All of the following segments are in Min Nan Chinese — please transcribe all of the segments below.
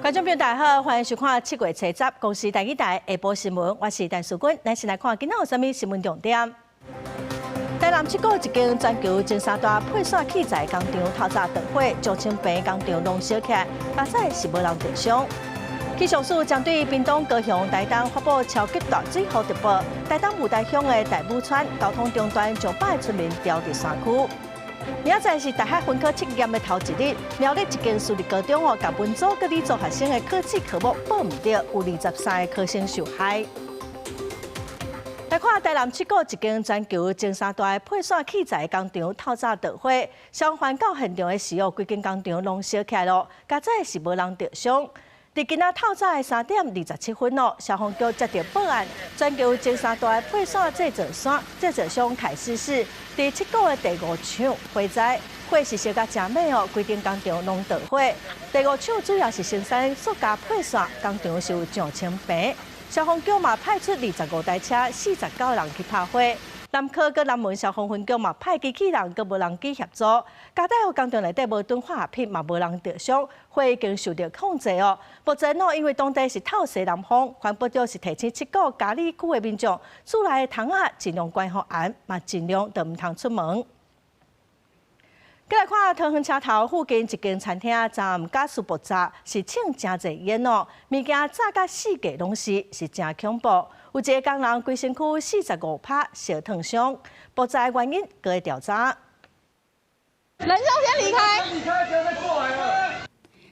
觀眾朋友大家好，歡迎收看七月初十公視台語台下晡新聞，我是陳淑君。咱先來看今仔有啥物新聞重點。台南七股一間全球前三大配線器材工廠透早著火，上千坪工廠攏燒起來，佳哉是無人著傷。氣象署針對屏東、高雄、台東發布超級大水雨特報，台東霧台鄉的大武村交通中斷，上百个村民牢佇山區。明仔載是大學分科測驗的頭一日，苗栗一間私立高中哦，共文組佮理組學生的考試科目報毋著，有23個考生受害。來看台南七股一間全球前三大的配線器材工廠透早著火，消防到現場的時候，規間工廠攏燒起來囉，佳哉是無人著傷。佇今仔透早的3點27分哦，消防局接到報案，全球前三大的配線製造商製造商凱斯氏，佇七股的第五廠火災，火勢燒甲誠猛哦，規間工廠攏著火。第五廠主要是生產塑膠配線，工廠是有上千坪。消防局嘛派出25台車、49人去拍火。南科佮南門消防分局嘛派機器人佮無人機協助。佳哉予工廠內底無囤化學品，嘛無人著傷，火已經受到控制哦。目前哦，因為當地是透西南風，環保局是提醒七股佳里區的民眾，厝內的窗仔盡量關予嚴，嘛盡量就毋通出門。閣來看桃園車頭附近一間餐廳，昨暗瓦斯爆炸，是衝誠濟煙哦，物件炸甲四界攏是，是誠恐怖。有一个工人規身軀45趴燒燙傷，爆炸的原因閣咧調查。人要先離開。離開，不要再過來了。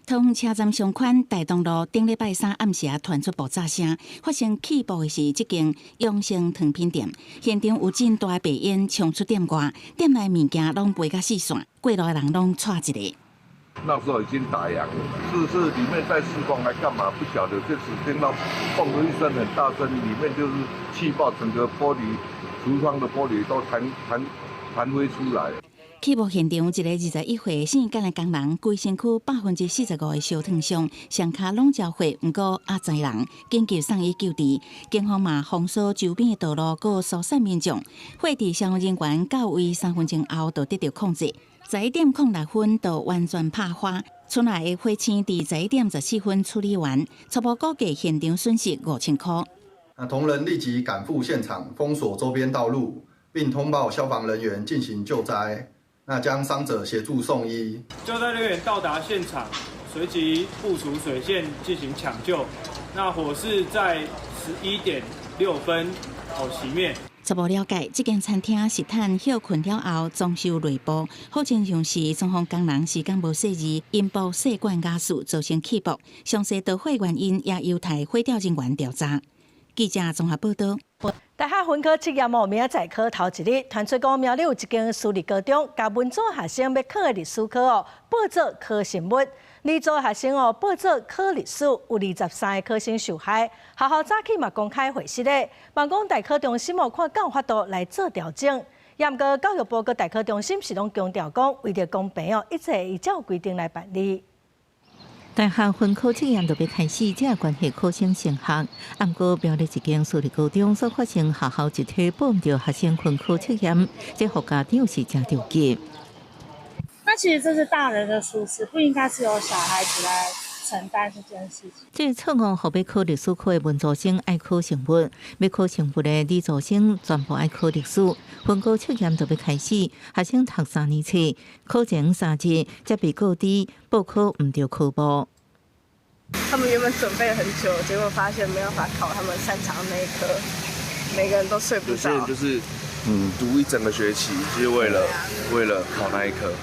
桃園車站上寬大東路頂禮拜三暗時傳出爆炸聲，發生氣爆的是這間永生糖品店，現場有真大白煙衝出店外，店內物件攏飛甲四散，過路的人攏掣一下。那時候已經打烊了，是裡面在施工還幹嘛？不曉得，就只聽到砰的一聲很大聲，裡面就是氣爆，整個玻璃櫥窗的玻璃都彈彈彈飛出來。氣爆現場，一个21歲姓簡的工人，規身軀45%的燒燙傷，雙跤攏焦火，毋過猶在人，緊急送醫救治。警方嘛封鎖周邊的道路，閣疏散民眾。火佇消防人員到位3分鐘後，就得到控制。11點06分就完全拍花，厝內的火星佇11點14分處理完，初步估計現場損失5000塊。那同仁立即趕赴現場，封鎖周邊道路，並通報消防人員進行救災。那將傷者協助送醫。救災人員到達現場，隨即部署水線進行搶救。那火勢在11點6分哦熄滅。初步了解，這間餐廳是趁歇睏了後裝修內部，好親像是裝潢工人時間無細膩，引爆細管瓦斯造成氣爆。詳細導火原因也有待火調人員調查。記者綜合報道。大學分科測驗哦，明仔載考頭一日，傳出講苗栗有一間私立高中，共文組學生欲考的歷史科哦，報做考生物；理組學生哦，報做考歷史，有23個考生受害。學校早起嘛公開回釋咧，望講大考中心哦，看敢有法度來做調整。毋過教育部佮大考中心是攏強調講，為著公平哦，一切依照規定來辦理。大學分科測驗就欲開始，這關係考生升學。毋過苗栗一間私立高中所發生學校集體報毋著學生分科測驗，這予家長是誠著急。那其實這是大人的疏失，不應該是由小孩子來承擔這件事情。這個錯誤，予欲考歷史科的文組生愛考生物，欲考生物的理組生全部愛考歷史。分科測驗就欲開始，學生讀3年冊，考前3日才被告知報考毋著科目。他們原本準備了很久，結果發現沒有辦法考他們擅長的那一科，每個人都睡不着。有些人就是讀一整個學期，就是為了考那一科。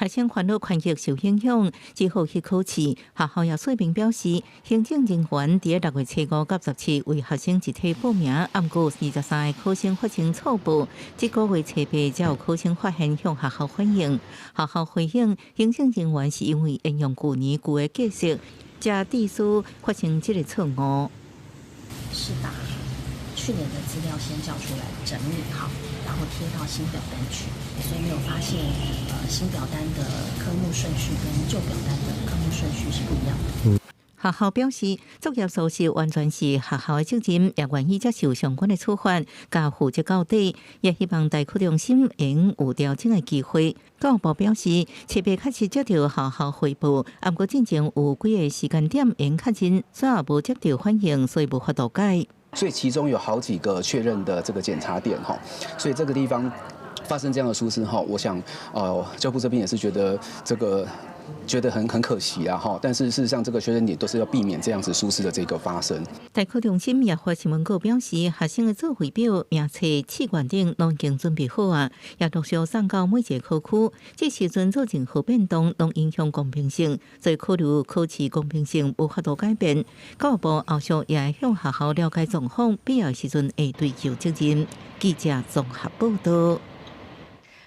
學生煩惱權益受影響，只好去考試。學校也說明表示，行政人員佇6月初5佮17為學生集體報名，毋過23個考生發生錯報，這個月初八才有考生發現向學校反映。學校回應，行政人員是因為沿用舊年舊的格式，才致使發生這個錯誤。是把去年的資料先叫出來整理好，然後貼到新表單去，所以沒有發現新表單的科目順序跟舊表單的科目順序是不一樣的。學校表示，作業疏失完全是學校的責任，也願意接受相關的處罰，佮負責到底。也希望大考中心會有調整的機會。教育部表示，7月確實接到學校匯報，毋過進前有幾个時間點會確認，最後無接到反應，所以無法度改。所以其中有好幾個確認的這個檢查點，哈，所以這個地方發生這樣的疏失，哈，我想，教育部這邊也是覺得這個覺得很可惜啊，哈，但是事實上，這個確認點都是要避免這樣子疏失的這個發生。大考中心也發新聞稿表示，學生的作廢表、名冊、志願等攏已經準備好啊，也陸續送到每一個考區。這時陣做任何變動，攏影響公平性，所以考慮考試公平性無法度改變。教育部後續也會向學校了解狀況，必要時陣會追究責任。記者綜合報道。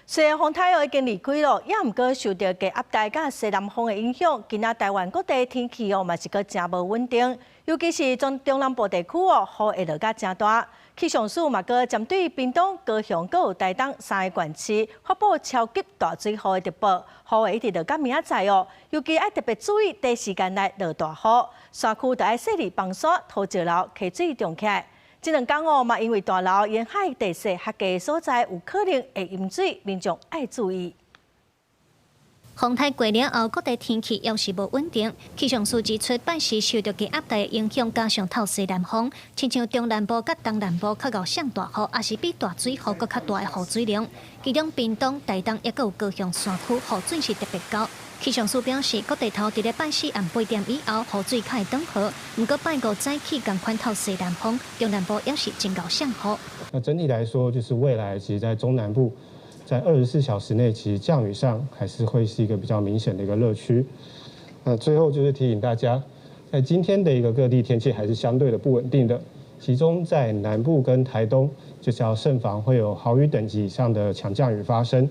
雖然風颱已經離開了，也毋過受著低壓帶佮西南風的影響，今仔台灣各地天氣哦嘛是閣誠無穩定，尤其是中中南部地區哦，雨會落甲誠大。氣象署嘛閣針對屏東、高雄、閣有台東三个縣市發布超級大水雨的特報，雨會一直落到明仔載哦。尤其愛特別注意，短時間內落大雨，山區著愛細膩崩山、土石流、溪水漲起來。這兩工哦，嘛因為大流沿海地勢較低所在有可能會淹水，民眾愛注意。風颱過了後，各地天氣猶是無穩定。氣象署指出，拜四受著低壓帶影響，加上透西南風，親像中南部佮東南部較𠢕上大雨，抑是比大水雨閣較大的雨水量。其中屏東、台東抑閣有高雄山區雨水是特別高。氣象署表示，各地頭佇咧拜四暗8點以後，雨水較會轉好。毋過拜五早起仝款透西南風，中南部猶是真𠢕上雨。那整體來說，就是未來其實，在中南部，在24小時內，其實降雨上還是會是一個比較明顯的一個熱區。那最後就是提醒大家，在今天的一個各地天氣還是相對的不穩定的，其中在南部跟台東，就是要慎防會有豪雨等級以上的強降雨發生。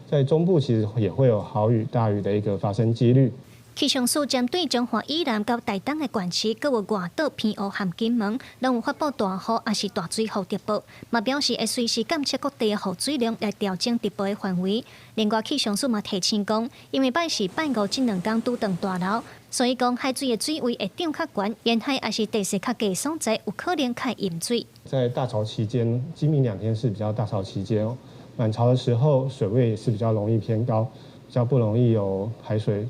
在中部其實也會有豪雨、大雨的一個發生幾率。氣象署針對彰化以南到台東的縣市，閣有外島、澎湖和金門，攏有發布大雨抑是大水雨特報，嘛表示會隨時監測各地的雨水量來調整特報的範圍。另外，氣象署嘛提醒講，因為拜四、拜五這兩工拄著大流，所以講海水的水位會漲較懸，沿海抑是地勢較低所在，有可能較會淹水。在大潮期間，今明兩天是比較大潮期間哦，滿潮的時候水位也是比較容易偏高，比較不容易有排水。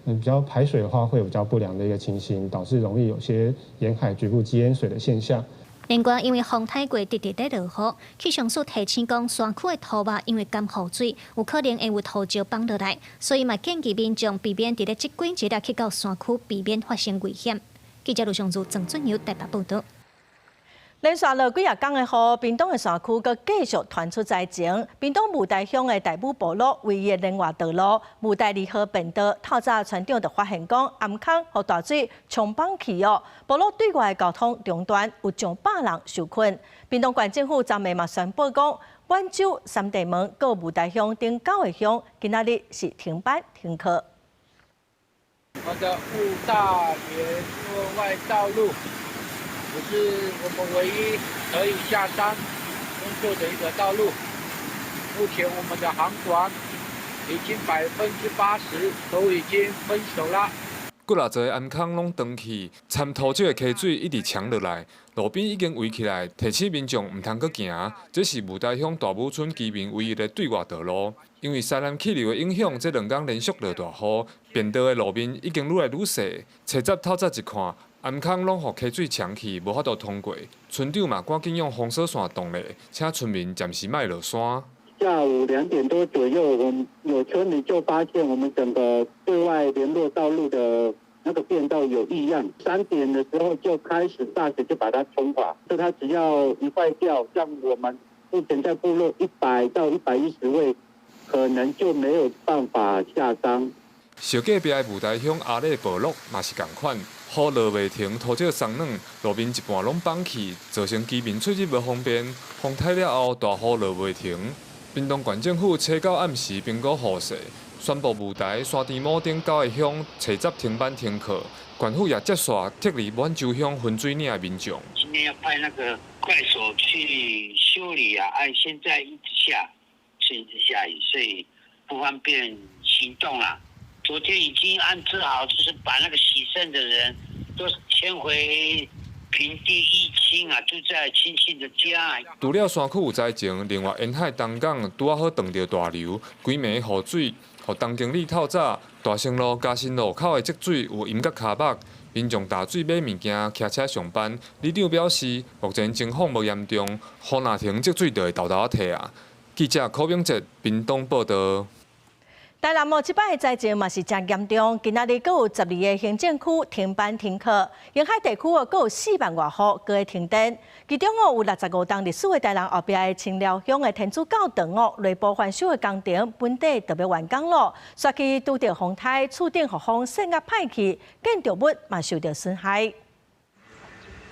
比較排水的話，會有比較不良的一個情形，導致容易有些沿海局部積淹水的現象。另外，因為風颱過直直咧落雨，氣象署提醒講，山區的土壩因為乾雨水，有可能會有土石崩落來，所以嘛建議民眾避免佇咧這幾日去到山區，避免發生危險。記者盧尚如、鄭俊友台北報導。連續落幾仔工的雨，屏東的山區閣繼續傳出災情。屏東霧台鄉的大武部落唯一的聯外道路霧台二號便道，透早村長就發現講，頷空予大水沖崩去哦，部落對外的交通中斷，有上百人受困。屏東縣政府昨暝嘛宣布講，滿洲、三地門、閣霧台鄉等九個鄉，今仔日是停班停課。我的霧大聯絡外道路。也是我們唯一可以下山工作的一個道路。目前我們的航管已經80%都已經分手了。幾若座頷空攏斷去，摻土石的溪水一直沖落來，路邊已經圍起來，提醒民眾毋通閣行。這是霧台鄉大武村居民唯一的對外道路。因為西南氣流的影響，這兩工連續落大雨，便道的路面已經愈來愈細。初十透早一看，頷空攏予溪水沖去，無法度通過。村長嘛趕緊用封鎖線擋咧，請村民暫時莫落山。下午2點多左右，我們有村民就發現我們整個對外聯絡道路的那個便道有異樣。3點的時候就開始大水就把它沖垮，就它只要一壞掉，像我們目前在部落100到110位，可能就沒有辦法下山。小隔壁的霧台鄉阿里部落嘛是仝款，雨落袂停，土石鬆軟，路面一半攏崩去，造成居民出入無方便。風颱了後，大雨落袂停。屏東縣政府初九暗時評估雨勢，宣布霧台、山田某等九個鄉初十停班停課。縣府也接線撤離滿洲鄉分水嶺的民眾。今天要派那個快手去修理啊！哎，現在一直下，是一直下雨，所以不方便行動啦。昨天已經安置好，就是把那個洗腎的人都遷回平地一清啊，住在親戚的家。除了山區有災情，另外沿海東港拄仔好撞著大流，規暝雨水，予東經里透早大成路、嘉新路口的積水有淹甲跤目，民眾擔水買物件、騎車上班。里長表示，目前情況無嚴重，雨若停積水就會沓沓仔退啊。記者柯炳哲屏東報導。台南哦，這擺的災情嘛是誠嚴重，今仔日閣有12個行政區停班停課，沿海地區哦閣有4萬外戶閣會停電。其中哦有65棟歷史的台南後壁的清寮鄉的天主教堂哦，內部翻修的工程本底就欲完工咯，煞去拄著風颱，厝頂予風扇甲歹去，建築物嘛受著損害。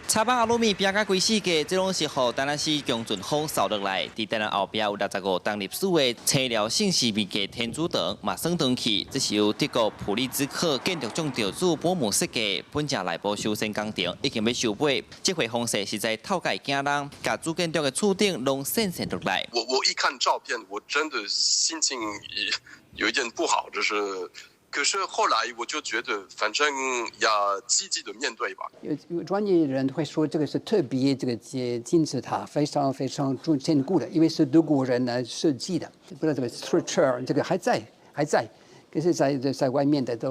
插板阿魯米拼甲規世界，這攏是予台南市強陣風掃落來。佇台南後壁有65棟歷史的清寮聖士密格天主堂嘛損斷去，這是由德國普利茲克建築獎得主波姆設計，本正內部修繕工程已經欲收尾。這回風勢實在透過驚人，共主建築的厝頂攏掀掀落來。我一看照片，我真的心情有一點不好，就是。可是後來我就覺得，反正要積極的面對吧。有專業人會說，這個是特別這個金字塔非常非常堅固的，因為是德國人來設計的。不知道這個 structure 這個還在還在。可是在外面的都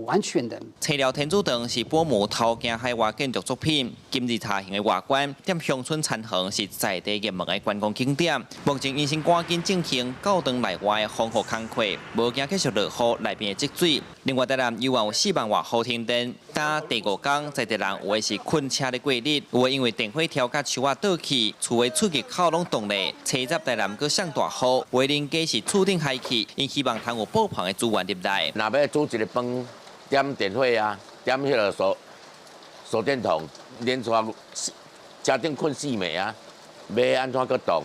完全的。清寮天主堂是波姆頭行海外建築作品，金字塔形的外觀，踮鄉村田園是在地熱門的觀光景點。目前𪜶先趕緊進行教堂內外的防護工課，無驚繼續落雨，內邊會積水。另外，台南猶原有4萬外戶停電，今第五工在地人有的是困車咧過日，有的因為電火柱佮樹仔倒去，厝的出入口攏凍咧。初十台南閣上大雨，有的人家是厝頂海去，𪜶希望通有補棚的資源入來。若欲煮一个飯，點電火啊，點彼个手電筒，連續車頂睏四暝啊，欲按怎閣動？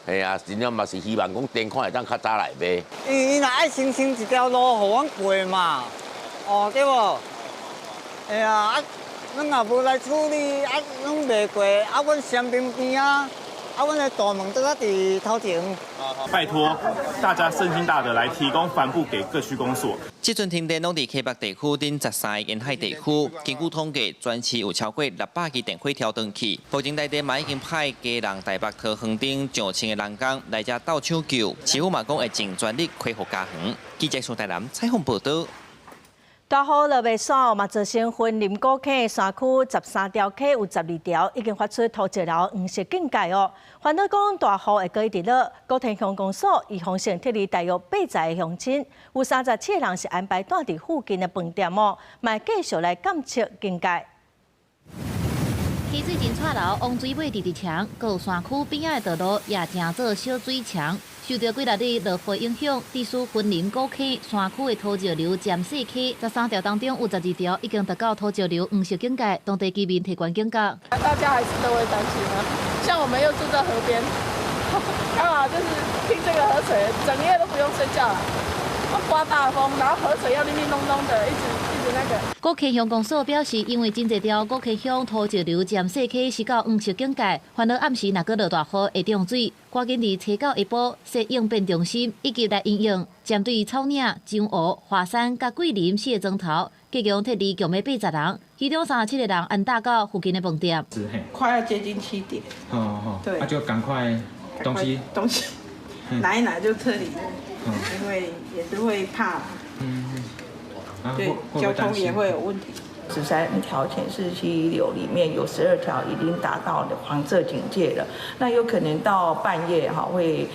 嘿啊，盡量嘛是希望講電看會當較早來買。伊若愛清清一條路，予阮過嘛，哦對無？會啊，啊，阮若無來處理，啊，攏袂過，啊，阮雙邊邊啊。啊，阮的大門都佇佇頭前。拜託大家聖心大德來提供帆布給各區公所。這陣停電攏佇溪北地區等13個沿海地區，根據統計，全市有超過600支電火柱斷去。目前台電嘛已經派家人台北桃園頂上千个人工來遮鬥搶救，市府嘛講會盡全力恢復家園。記者蘇台南採訪報導。大雨落袂煞，嘛造成雲林古坑山區13條溪有12條已經發出土石流黃色警戒哦。煩惱講大雨會閣一直落，古天鄉公所預防性撤離大約80個鄉親，有37個人是安排蹛佇附近的飯店哦，嘛繼續來監測警戒。溪水真掣流，洪水尾直直衝，閣有山區邊仔的道路也成做小水牆。受著幾若日落雨影響，致使雲林古坑山區的土石流尖細溪，13條當中有12條已經達到土石流黃色警戒，當地居民提懸警覺。大家還是都會擔心啊，像我們又住在河邊，剛好就是聽這個河水，整夜都不用睡覺了。刮大風，然後河水又叮叮咚咚的，一直一直那個。古坑鄉公所表示，因為真濟條古坑鄉土石流尖細溪是到黃色警戒，煩惱暗時若閣落大雨會漲水，趕緊佇初九下晡設應變中心，以及來因應針對草嶺、樟湖、華山佮桂林四个莊頭，共撤離共欲80人，其中37個人安搭到附近的飯店。快要接近7點。哦哦，對，那就趕快東西東西拿一拿就撤離了。因為也是會怕，對，交通也會有問題。13條淺勢溪流裡面有12條已經達到了黃色警戒了，那有可能到半夜哈會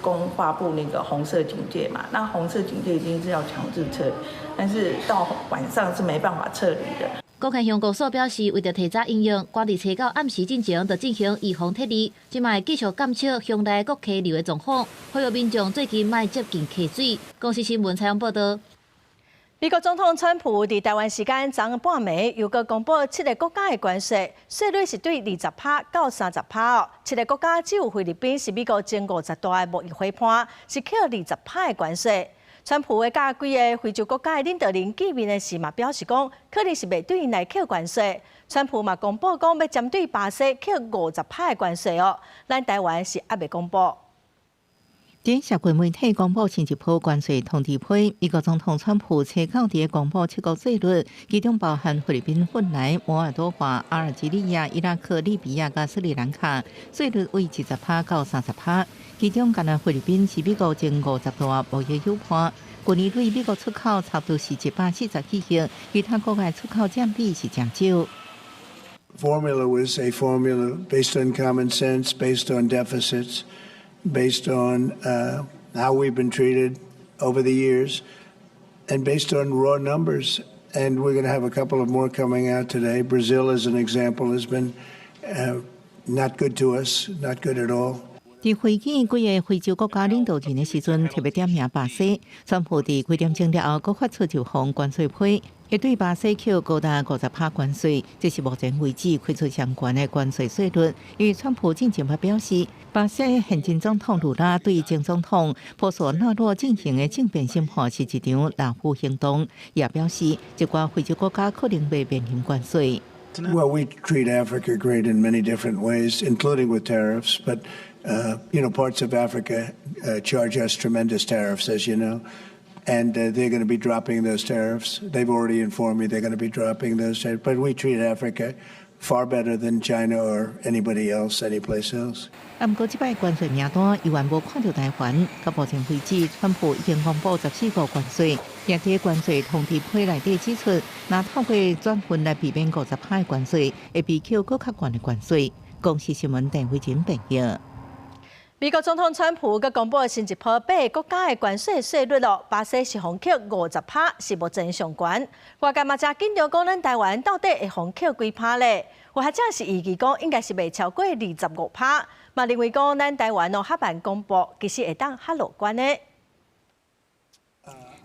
公發布那個紅色警戒嘛？那紅色警戒已經是要強制撤離，但是到晚上是沒辦法撤離的。古坑鄉公所表示，為著提早因應，趕佇初九暗時進前就進行預防撤離，這擺會繼續監測鄉內各溪流的狀況，呼籲民眾最近莫接近溪水。公視新聞採訪報導。美國總統川普佇台灣時間昨半暝又閣公布七个國家的關稅，稅率是對20趴到30趴哦。七个國家只有菲律賓是美國前50大的貿易夥伴，是課20趴的關稅。川普會佮幾个非洲國家的領導人見面的時嘛，表示講可能是袂對𪜶來課關稅。川普嘛公布講欲針對巴西課50趴的關稅哦。咱台灣是猶未公布。佇社群媒體公布新一波關稅通知批，美國總統川普初九佇公布七國稅率，其中包含菲律賓、汶萊、摩爾多瓦、阿爾及利亞、伊拉克、利比亞佮斯里蘭卡，稅率為20趴到30趴。其中，干焦菲律賓是美國前50大貿易夥伴，去年對美國出口差不多是140幾億，其他國家出口佔比是誠少。 Formula was a formula based on common sense, based on deficits, based on how we've been treated over the years, and based on raw numbers. And we're going to have a couple of more coming out today. Brazil, as an example, has been not good to us, not good at all. 佇會見幾个非洲國家領導人的時陣，特別點名巴西。川普佇幾點鐘了後，閣發出一封關稅批，會對巴西扣高達50趴關稅，這是目前為止開出上懸的關稅稅率。因為川普進前嘛表示，巴西現任總統盧拉對前總統波索納洛進行的政變審判是一場報復行動，也表示一寡非洲國家可能會面臨關稅。 Well, we treat Africa great in many different ways, including with tariffs. But parts of Africa charge us tremendous tariffs, as you know, and they're going to be dropping those tariffs. They've already informed me they're going to be dropping those tariffs. But we treat Africa far better than China or anybody else, anyplace else. 啊，毋過這擺關稅名單猶原無看著台灣。到目前為止，川普已經公布14個關稅，也佇關稅通知批內底指出，若透過轉運來避免50趴的關稅，會被扣閣較懸的關稅。公視新聞鄧慧珍編譯。美國總統川普閣公布新一波八个國家的關稅稅率咯，巴西是予扣50趴，是目前上懸。外界嘛誠緊張，講咱台灣到底會予扣幾趴咧？有學者是預計講應該是袂超過25趴，嘛認為講咱台灣哦較慢公布，其實會當較樂觀的。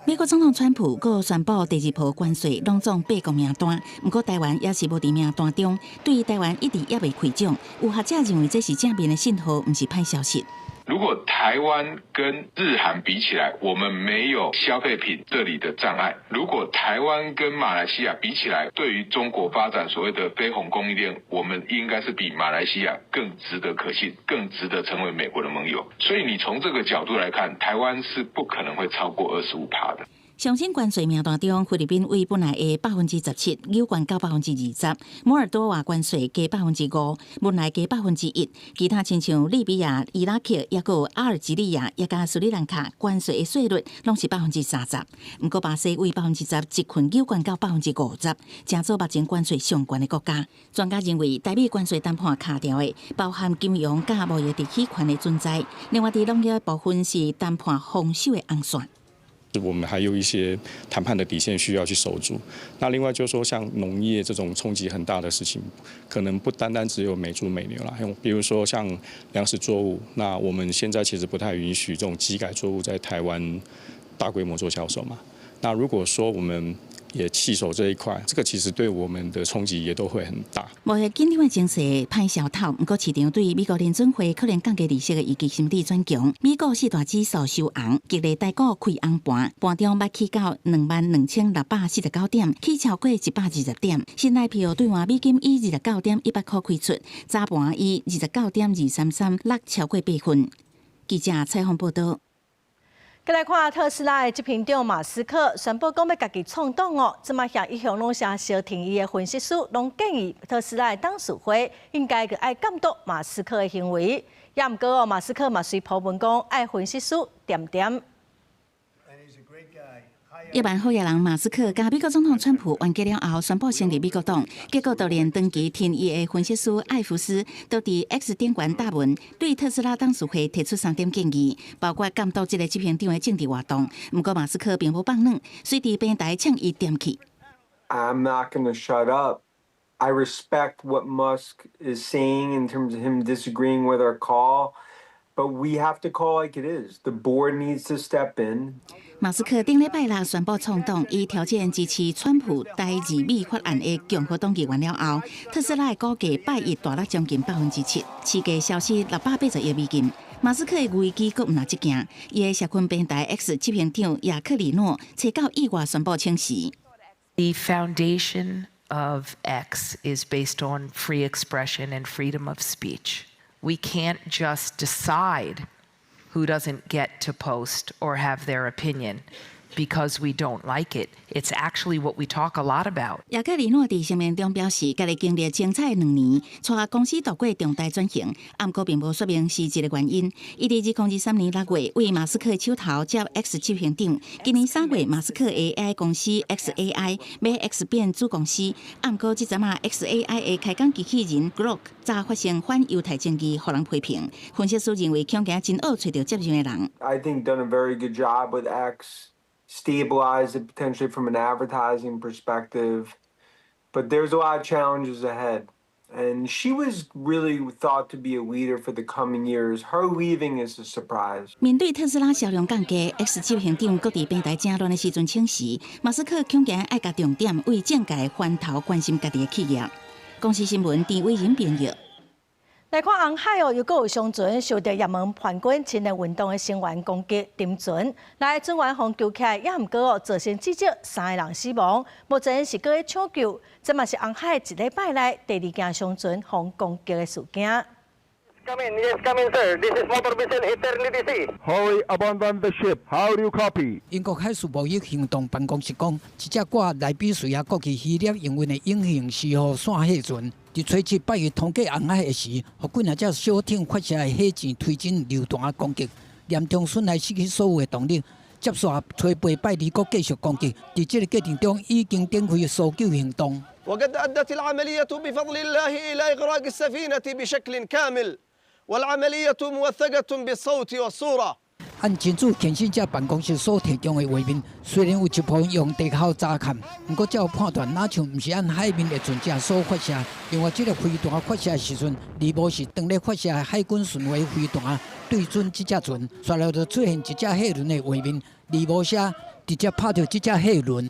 美國總統川普閣宣布第二波關稅，攏總八國名單。毋過台灣猶是無佇名單中，對於台灣一直猶未開獎。有學者認為這是正面的信號，毋是歹消息。如果台灣跟日韓比起來，我們沒有消費品這裡的障礙；如果台灣跟馬來西亞比起來，對於中國發展所謂的非紅供應鏈，我們應該是比馬來西亞更值得可信，更值得成為美國的盟友。所以你從這個角度來看，台灣是不可能會超過25趴的。上新關稅名單中，菲律賓為本來的17%，扭懸到20%；摩爾多瓦關稅加5%，汶萊加1%。其他親像利比亞、伊拉克、抑閣阿爾及利亞、抑佮斯里蘭卡關稅的稅率攏是30%。毋過巴西為10%，一棍扭懸到50%，成做目前關稅上懸的國家。專家認為，台美關稅談判卡著的，包含金融佮貿易特許權的存在。另外，佇農業部分是談判防守的紅線。我們還有一些談判的底線需要去守住。那另外就是說，像農業這種衝擊很大的事情，可能不單單只有美豬美牛啦，比如說像糧食作物，那我們現在其實不太允許這種基改作物在台灣大規模做銷售嘛。那如果說我們也棄守這一塊，這個其實對我們的衝擊也都會很大。貿易緊張的情勢歹消透，毋過市場對美國聯準會可能降低利息的預期心理轉強。美股四大指數收紅，激勵台股開紅盤，盤中捌起到22,649點，起超過120點。新台幣對換美金以29.18箍開出，早盤以29.233落超過8分。記者採訪報導。閣來看特斯拉的執行長馬斯克宣布講欲家己創黨哦，這馬遐一向攏是相挺伊的分析師，攏建議特斯拉的董事會應該閣愛監督馬斯克的行為。也毋過哦，馬斯克嘛隨鋪文講愛分析師恬恬。億萬好額人馬斯克佮美國總統川普冤家了後，宣布成立美國黨，結果就連長期挺伊的分析師艾弗斯都佇 X 頂懸貼文，對特斯拉董事會提出三點建議，包括監督這个執行長的政治活動。毋過馬斯克並無放軟，隨佇平台嗆伊恬去。 I'm not going to shut up. I respect what Musk is saying in terms of him disagreeing with our call, but we have to call like it is. The board needs to step in. 馬斯克頂禮拜六宣布創黨，以挑戰支持川普台二美法案的共和黨議員了後，特斯拉的股價拜一大落將近7%，市價消失680億美金。馬斯克的危機閣毋但這件，伊的社群平台 X 執行長雅克里諾初九意外宣布請辭。 The foundation of X is based on free expression and freedom of speech. We can't just decide Who doesn't get to post or have their opinion because we don't like it. It's actually what we talk a lot about. 葉格里諾佇聲明中表示，家己經歷精彩2年，帶公司度過重大轉型，毋過並無說明辭職的原因。伊佇2023年6月為馬斯克手頭接 X 執行長，今年3月馬斯克的 AI 公司 XAI 買 X 變子公司，毋過這陣仔 XAI 的開講機器人 Grok 早發生反猶太爭議，予人批評。分析師認為，恐驚真惡揣著接任的人。 I think done a very good job with X. Stabilize it potentially from an advertising perspective. But there's a lot of challenges ahead. And she was really thought to be a leader for the coming years. Her leaving is a surprise. 面對特斯拉銷量降低，X 執行長閣佇平台正亂的時陣請辭，馬斯克恐驚愛共重點為政界翻頭關心家己的企業。公視新聞陳偉仁編譯。來看紅海哦，又閣有商船受著也門叛軍青年運動的成員攻擊沉船，來船員予救起來，也毋過哦，造成至少三个人死亡。目前是閣咧搶救，這嘛是紅海一禮拜內第二件商船予攻擊的事件。 Come in, yes, come in, sir. This is motor vessel Eternity C. Hurry, abandon the ship. How do you copy? 英國海事貿易行動辦公室講，一隻掛萊比瑞亞國旗希臘營運的隱形四號散貨船，佇初七拜一通過紅海的時，予幾若隻小艇發射的火箭推進榴彈攻擊，嚴重損害失去所有的動力。接續初八拜二閣繼續攻擊，佇這个過程中已經展開搜救行動。 وقد أدت العملية بفضل الله إلى إغراق السفينة بشكل كامل والعملية موثقة بالصوت والصورة。按真主虔信者辦公室所提供的畫面，雖然有一部分用地殼查看，毋過照判斷，若像毋是按海面的船隻所發射。另外，這个飛彈發射的時陣，而無是當咧發射的海軍巡邏飛彈對準這隻船，煞來就出現一隻貨輪的畫面，而無聲直接拍著這隻貨輪。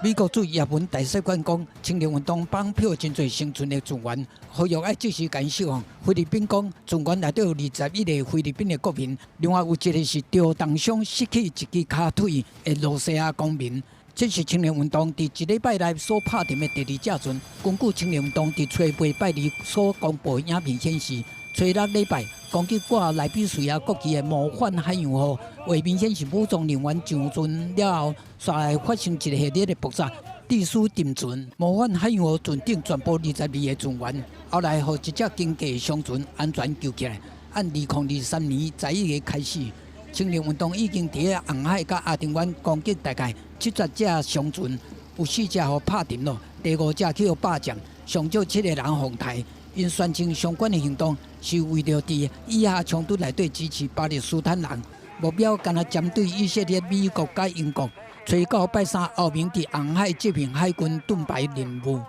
美國駐也門大使館講，青年運動綁票真濟生存的船員，呼籲愛即時共釋放。菲律賓講，船員內底有21個菲律賓的國民，另外有一个是遭重傷失去一支跤腿的露西亞公民。這是青年運動佇一禮拜內所拍沉的第二隻船。根據青年運動佇初八拜二所公布的影片顯示，初六禮拜攻擊掛萊比瑞亞國旗的模範海洋號，畫面顯示武裝人員上船了後，煞來發生一系列的爆炸，致使沉船。模範海洋號船頂全部22個船員，後來予一隻經過商船安全救起來。按2023年11月開始，青年運動已經佇咧紅海佮亞丁灣攻擊大概70隻商船，有四隻予拍沉咯，第五隻去予霸佔，上少七個人予刣。𪜶宣稱相關的行動是為著佇以哈衝突內底支持巴勒斯坦人，目標干焦針對以色列、美國佮英國。初九拜三，歐盟佇紅海執行海軍盾牌任務，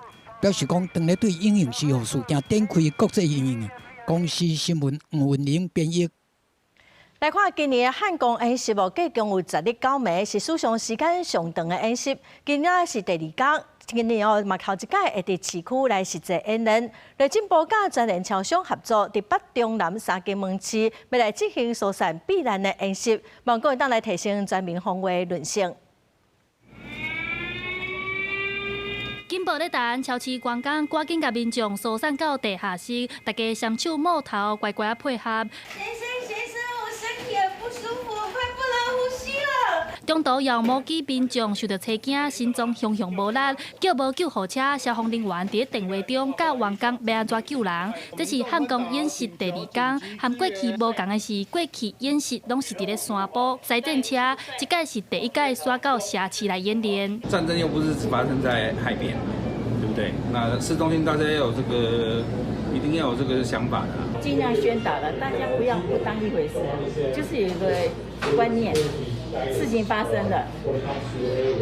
表示講當咧對隱形四號事件展開國際行動。公視新聞吳文玲編譯。來看今年的漢光演習哦，計共有10日9暝，是史上時間上長的演習。今仔是第二工，今年哦嘛頭一擺會佇市區來實際演練。內政部佮全聯超商合作，佇北中南三間門市，欲來進行疏散避難的演習，望講會當來提升全民防衛韌性。警報咧彈，超市關工，趕緊共民眾疏散到地下室，大家雙手摸頭，乖乖仔配合。先生，先生，我身體很不舒服，快不能呼吸了。中途有目擊民眾受著車驚，心臟雄雄無力，叫無救護車，消防人員佇咧電話中教員工欲按怎救人。這是漢光演習第二工，和過去無仝的是，過去演習攏是佇咧山坡賽戰車，這擺是第一擺徙到城市來演練。戰爭又不是只發生在海邊，對不對？那市中心大家要有這個，一定要有這個想法的。盡量宣導了，大家不要不當一回事，就是有一個觀念。事情發生了，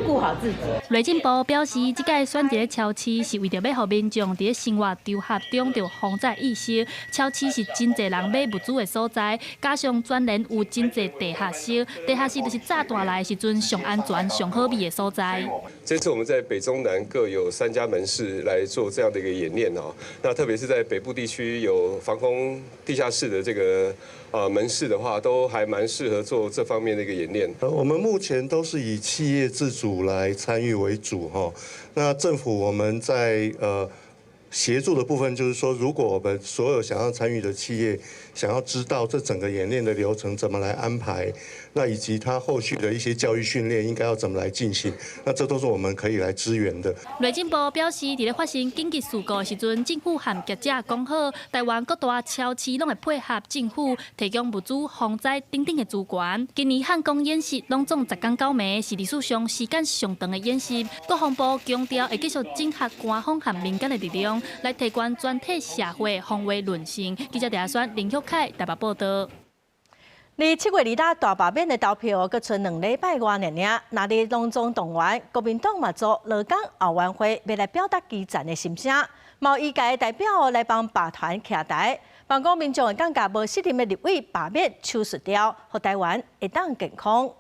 顧好自己。內政部表示，這擺選擇佇超市是為著欲予民眾佇咧生活場合中著防災意識。超市是真濟人買物資的所在，加上全聯有真濟地下室，地下室就是炸彈來的時陣上安全、上好避的所在。這次我們在北中南各有三家門市來做這樣的一個演練哦。那特別是在北部地區有防空地下室的這個門市的話，都還蠻適合做這方面的一個演練。我們目前都是以企業自主來參與為主哈。那政府我們在協助的部分就是說，如果我們所有想要參與的企業，想要知道這整個演練的流程怎麼來安排，那以及他後續的一些教育訓練應該要怎麼來進行，那這都是我們可以來支援的。內政部表示，佇咧發生緊急事故的時陣，政府和業者講好，台灣各大超市攏會配合政府提供物資、防災等等的資源。今年漢光演習攏總十工九暝，是歷史上時間上長的演習。國防部強調會繼續整合官方和民間的力量，來提懸全體社會防衛韌性。記者鄭選林玉凱台北報導。離7月2日大罷免的投票，閣賰2禮拜外爾爾。若佇農總動員，國民黨嘛組勞工後援會，欲來表達基層的心聲。嘛有醫界的代表來幫罷團徛台，望講民眾會感覺無適任的立委罷免手術掉，予台灣會當健康。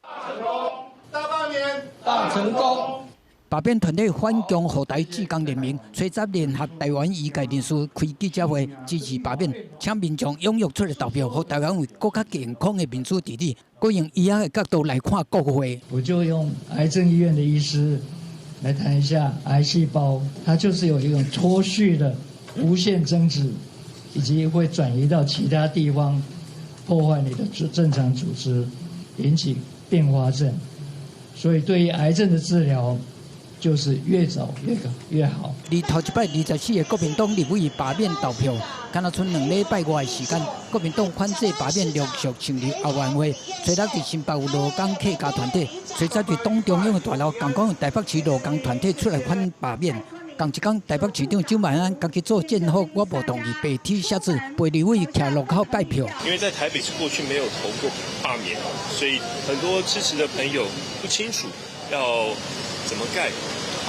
大成功，大罷免，大成功。罷免團體反共護台志工聯盟，初十聯合台灣醫界人士開記者會支持罷免，請民眾踴躍出來投票，予台灣有閣較健康的民主治理。閣用醫學的角度來看國會。我就用癌症醫院的醫師來談一下癌細胞，它就是有一種脫序的無限增殖，以及會轉移到其他地方，破壞你的正常組織，引起併發症。所以對於癌症的治療，就是越早越越好。離頭一擺24個國民黨立委罷免投票，敢若賰2禮拜外的時間，國民黨反制罷免陸續成立後援會，初六佇新北有勞工客家團體，初十佇黨中央的大樓，仝款有台北市勞工團體出來反罷免。仝一工，台北市長蔣萬安家己做戰俘，我無同意白體寫字，陪立委徛路口拜票。因為在台北市過去沒有投過罷免，所以很多支持的朋友不清楚要怎麼蓋，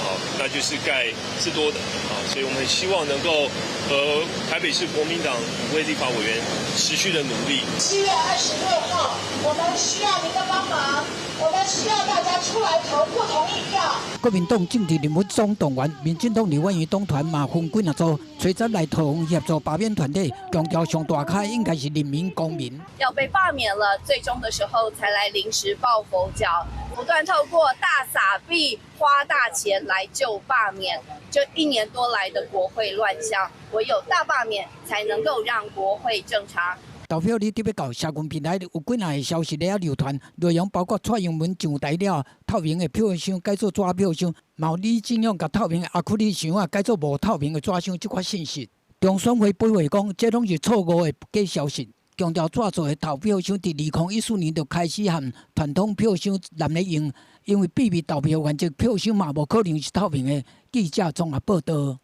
好，那就是蓋字多的，啊，所以我們很希望能夠和台北市國民黨5位立法委員持續的努力。7月26號，我們需要您的幫忙，我們需要大家出來投不同意票。國民黨政治人物總動員，民進黨立法院黨團嘛分幾若組，初十來桃園協助罷免團體，強調上大咖應該是人民公民。要被罷免了，最終的時候才來臨時抱佛腳，不斷透過大撒幣、花大錢來救罷免。這一年多來的國會亂象，唯有大罷免才能夠讓國會正常。投票日得欲到，社群平台有幾若个消息咧流傳，內容包括蔡英文上台了，透明的票箱改做紙票箱，嘛有李進勇共透明的亞克力箱啊改做無透明的紙箱，這款信息。中選會回話講，這攏是錯誤的假消息，強調紙做的投票箱佇2014年就開始和傳統票箱濫咧用，因為秘密投票原則，票箱嘛無可能是透明的。記者綜合報導。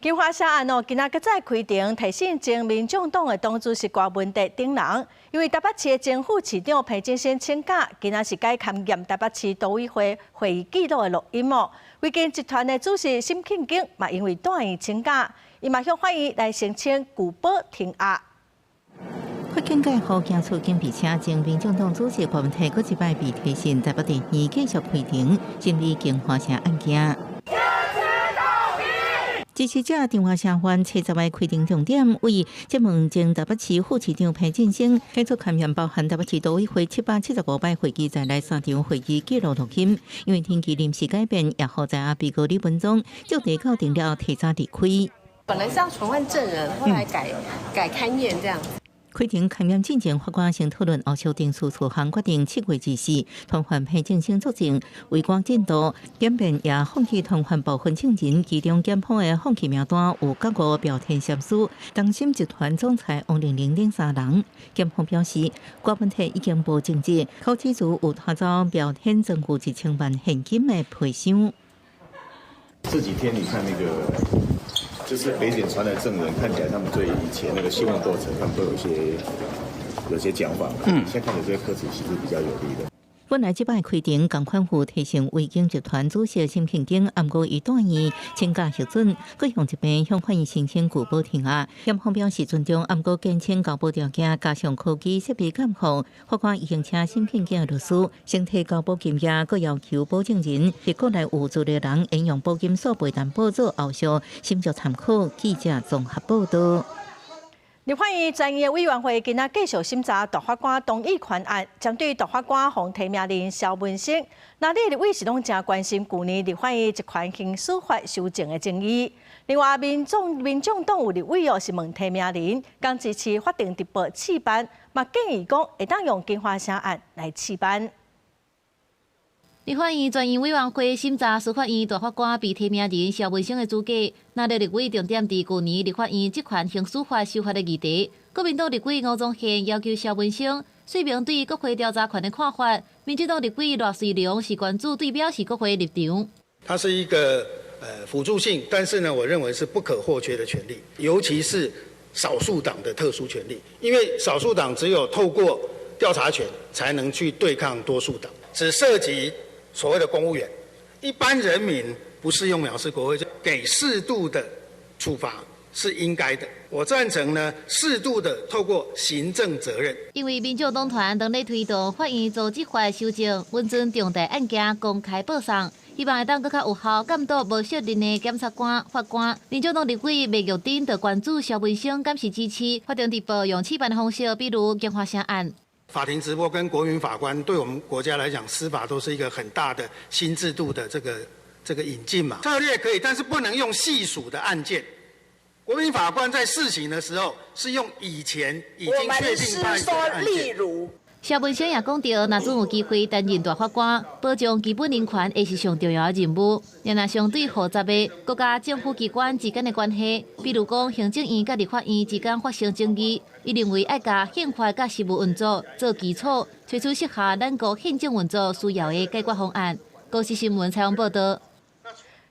金華城案哦，今仔閣再開庭提審前民眾黨的黨主席郭文哲等人，因為台北市的前副市長彭金生請假，今仔是改勘驗台北市都委會會議記錄的錄音哦。維堅集團的主席沈慶京嘛，因為住院請假，伊嘛向法院來申請具保停押。法警蓋號行出警備車，前民眾黨主席郭文哲閣一擺被提審，台北地院繼續開庭審理京華城案件。支持者張華城縣初十的開庭重點為質問前台北市副市長彭振聲，提出勘驗包含台北市都委會775擺會議在內三場會議記錄錄音，因為天氣臨時改變，也予在押被告李文忠就地到庭了提早離開。本來是要傳喚證人，後來改勘驗這樣子。開庭勘驗進前，法官先討論後續程序事項，決定7月24傳喚彭振聲作證，違關進度。檢辯也放棄傳喚部分證人，其中檢方的放棄名單有九個表天協書、東森集團總裁王玲玲等三人。檢方表示，郭文哲已經無證據，考試組有拖走表天政府1000萬現金的皮箱。這幾天你看那個。就是北檢傳來證人，看起來他們對以前那個訊問過程，他們都有些講法。現在看起來這個柯子其實比較有利的。本來這擺開庭，仝款有提審維京集團主席沈慶京，毋過伊住院請假核准，閣向這邊向法院申請具保停押。檢方表示尊重，毋過堅稱交保條件加上科技設備監控，法官已經請沈慶京的律師先提交保金額，閣要求保證人佇國內有資的人應用保金索賠擔保做後續審酌參考。記者綜合報導。立法院專業委員會今仔繼續審查大法官動議權案，針對大法官予提名人蕭文生，那你立委是攏誠關心舊年立法院職權行使法修正的爭議。另外，民眾黨有立委哦是問提名人，敢支持法定直播試辦，嘛建議講會當用金華城案來試辦。立法院專業委員會審查司法院大法官被提名人蕭文生的資格，那立委重點佇舊年立法院職權行使法修法的議題。國民黨立委吳宗憲要求蕭文生說明對國會調查權的看法。民進黨立委賴瑞隆是關注對表示國會立場。它是一個輔助性，但是呢，我認為是不可或缺的權利，尤其是少數黨的特殊權利，因為少數黨只有透過調查權才能去對抗多數黨，只涉及所謂的公務員，一般人民不適用藐視國會，就給適度的處罰是應該的。我贊成呢，適度的透過行政責任。因為民眾黨團當咧推動法院組織法修正，允准重大案件公開報送，希望會當閣較有效監督無適任的檢察官、法官。民進黨立委麥玉珍就關注蕭文生敢是支持法定直播用試辦的方式，比如京華城案。法庭直播跟國民法官，對我們國家來講，司法都是一個很大的新制度的這個引進嘛。策略可以，但是不能用細數的案件。國民法官在試行的時候，是用以前已經確定判決的案件。蕭文生也講著，若準有機會擔任大法官，保障基本人權會是上重要的任務。若相對複雜的國家政府機關之間的關係，比如講行政院佮立法院之間發生爭議，伊認為愛共憲法佮實務運作做基礎，揣出適合咱國憲政運作需要的解決方案。公視新聞採訪報導。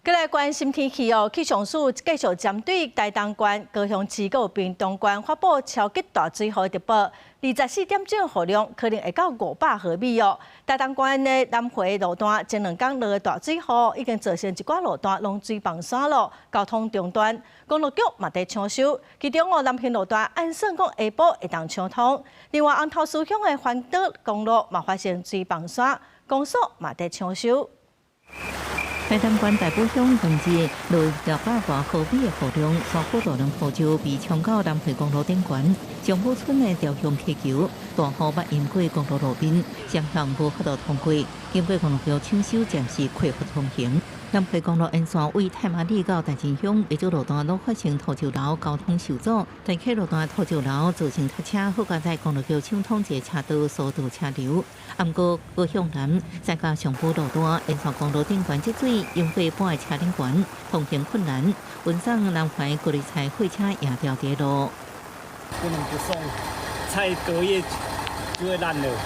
閣來關心天氣哦，氣象署繼續針對台東縣、高雄市、閣屏東縣發布超級大水雨特報，24點鐘雨量可能會到500毫米哦。台東縣的南迴路段前兩工落的大水雨，已經造成一寡路段攏水崩山咯，交通中斷。公路局嘛佇搶修，其中哦南橫路段按算講下晡會當搶通。另外，紅頭嶼鄉的環島公路嘛發生水崩山，公所嘛佇搶修。台東縣大埔鄉兩日落600外毫米的雨量，山坡大量土石被沖到南迴公路頂懸，上埔村的朝向溪橋，大雨捌淹過公路路面，雙向無法度通過，經過公路局搶修，暫時恢復通行。南迴公路沿線為太麻里到大井鄉，袂少路段攏發生土石流，交通受阻。大溪路段土石流造成塞車，好佳哉公路局搶通一個車道，疏導車流。毋過高雄南再加上埔路段沿線公路頂懸積水，淹過半个車頂懸，通行困難。運送南環高麗菜貨車也掉佇路。不能不送，菜隔夜就會爛了。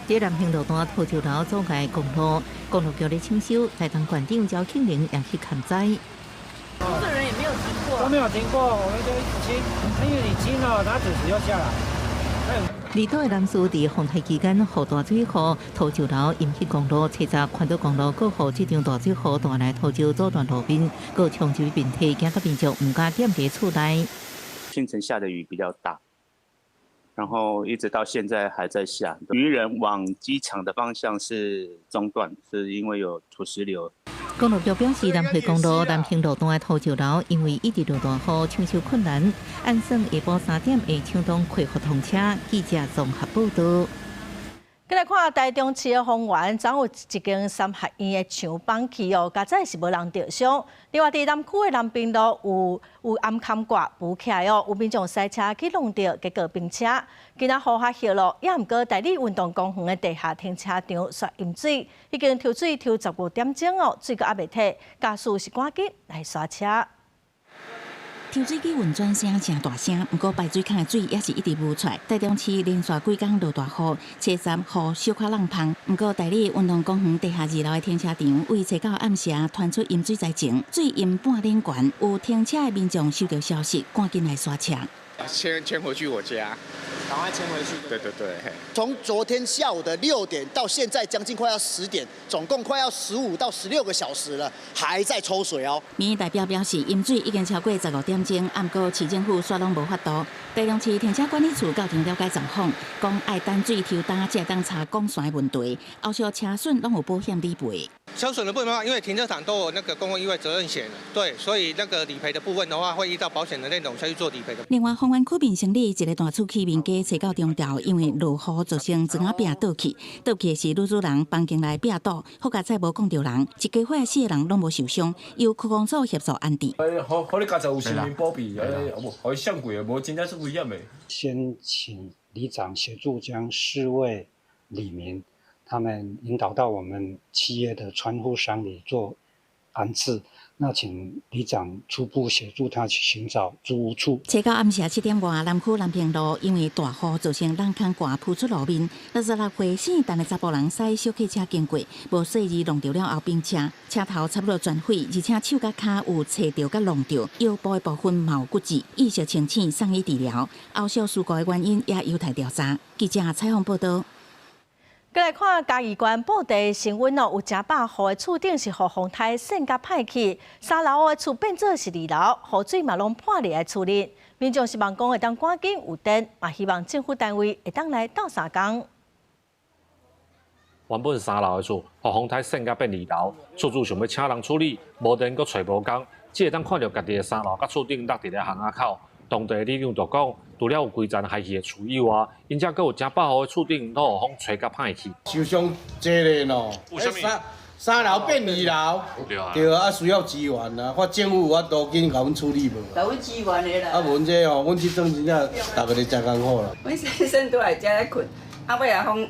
佇南橫路段土石流阻礙公路，公路局咧搶修，台東縣長趙慶麟也去勘災。工作人員也沒有停過，都沒有停過，我們就一直清，因為你清了，它準時又下來。離島的南勢佇風台期間，雨大水雨，土石流淹去公路，車站環島公路過雨，這場大水雨帶來土石阻斷路面，閣沖入面體，驚到民眾毋敢踮佇厝內。清晨下的雨比較大。然後一直到現在還在下，漁人往機場的方向是中斷，是因為有土石流。公路局表示，南迴公路南橫路段的土石流，因為一直落大雨，搶修困難，按算下晡3點會搶通恢復通車。記者綜合報導。閣來看台中市的豐原，昨有一間三合院的牆崩去哦，佳哉是無人著傷。另外，佇南區的南濱路有頷坎掛浮起來哦，有民眾駛車去弄著，結果冰車。今仔雨較歇咯，也毋過大里運動公園的地下停車場煞淹水，已經抽水抽15點鐘哦，水閣猶未退，駕駛是趕緊來剎車。抽水機運轉聲誠大聲，毋過排水孔的水也是一直無出來。台中市連續幾工落大雨，車站雨小可挵芳。毋過大里運動公園地下二樓的停車場，為初九暗時傳出淹水災情，水淹半頂懸，有停車的民眾收到消息，趕緊來剎車。先先回去我家，然趕快遷回去。對對對。從昨天下午的6點到現在將近快要10點，總共快要15到16個小時了，還在抽水哦。民意代表表示，淹水已經超過15點鐘，毋過市政府煞攏無法度。台中市停車管理處到場了解狀況，講愛等水抽乾才會當查管線問題，後續車損攏有保險理賠。車損的部分的話，因為停車場都有那個公共意外責任險，對，所以那個理賠的部分的話，會依照保險的內容下去做理賠的。另外，豐原區民生里一个大厝起面街初九中晝，因為落雨造成磚仔壁倒去，倒去的是女主人房間內壁倒，好佳哉無摃著人，一家伙四個人攏無受傷，由區公所協助安置。好，好你家就有性命保庇，無，予伊閃過，無真正是危險的。先請里長協助將四位里民，他們引導到我們企業的船戶商裡做安置，那請里長初步協助他去尋找租屋處。初九暗時7點外，南區南平路因為大雨造成人空蓋浮出路面，66歲姓陳的查埔人駛小客車經過，無細意弄著了後邊車，車頭差不多全毀，而且手佮跤有切著佮弄著，腰部的部分嘛有骨折，意識清醒，送醫治療。後續事故的原因也有待調查。記者採訪報道。閣來看嘉義縣布袋新聞哦，有誠百戶的厝頂是予風颱扇甲歹去，三樓的厝變做是二樓，雨水嘛攏潑入來厝裡。民眾希望講會當趕緊有電，嘛希望政府單位會當來鬥相共。原本三樓的厝，予風颱扇甲變二樓，厝主想欲請人處理，無電閣揣無工，只會當看著家己的三樓佮厝頂落佇咧巷仔口。當地里長就講，除了有規層害去的厝以外，𪜶遮閣有誠百戶的厝頂攏予風吹甲歹去。受傷濟咧喏，三樓變二樓，對啊，需要支援啊，看政府有法度緊共阮處理無？來阮支援的啦。啊，無阮這吼，阮這陣真正逐个咧誠艱苦啦。阮先生拄來遮咧睏，啊尾仔風，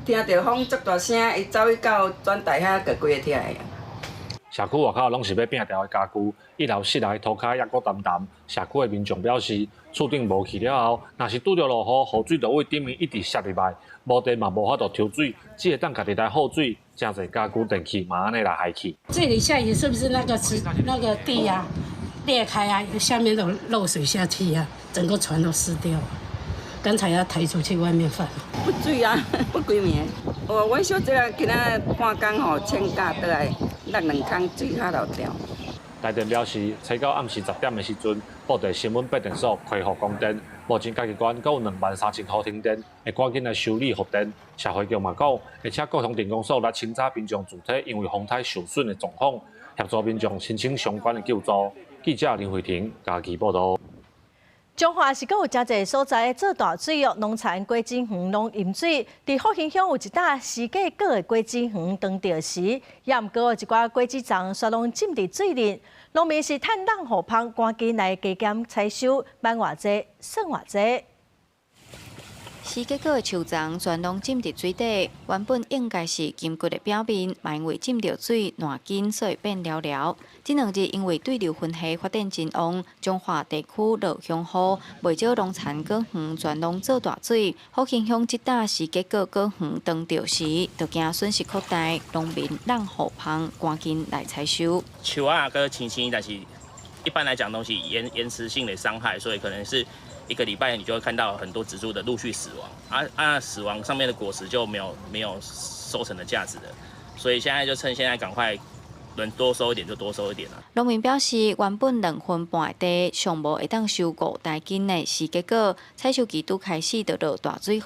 聽著風足大聲，伊走去到轉台遐，就規个疼的。社區外口攏是欲摒掉的家具，一樓室內塗跤猶閣澹澹。社區的民眾表示，厝頂無去了後，若是拄著落雨，雨水就對頂面一直瀉入來，無電嘛無法度抽水，只會當家己來耗水，誠濟家具電器嘛按呢來害去。這裡下雨是不是那個那個地啊裂開啊，下面都漏水下去啊，整個床都濕掉。剛才要抬出去外面放。不水啊，不規暝。哦，阮小姐啊，今仔半工吼請假倒來，落兩空水較漏掉。台電表示，初九暗時10點的時陣，布袋新聞變電所恢復供電。目前嘉義縣閣有23,000戶停電，會趕緊來修理復電。社會局嘛講，會請國通電工所來清查民眾住宅因為風颱受損的狀況，協助民眾申請相關的救助。記者林慧婷嘉義報導。彰化是閣有誠濟所在做大水哦，農田果子園攏淹水。佇福興鄉有一搭時過果的果子園，當著時，也毋過一寡果子欉煞攏浸佇水裡。農民是趁落雨芳，趕緊來加減採收，賣偌濟算偌濟。時結果的樹叢全攏浸佇水底，原本應該是金橘的表面，嘛因為浸著水爛緊，所以變燎燎。這兩日因為對流雲系發展真旺，彰化地區落強雨，袂少農田果園全攏做大水。福興鄉這搭時結果果園當著時，就驚損失擴大，農民落雨芳趕緊來採收。樹仔閣青青，但是一般來講都是延遲性的傷害，所以可能是一個禮拜你就會看到很多植株的陸續死亡，死亡上面的果實就沒有收成的價值了，所以現在就趁現在趕快能多收一點就多收一點啦。農民表示，原本2分半的地，上無會當收5公斤的時結果，採收期拄開始就落大水雨，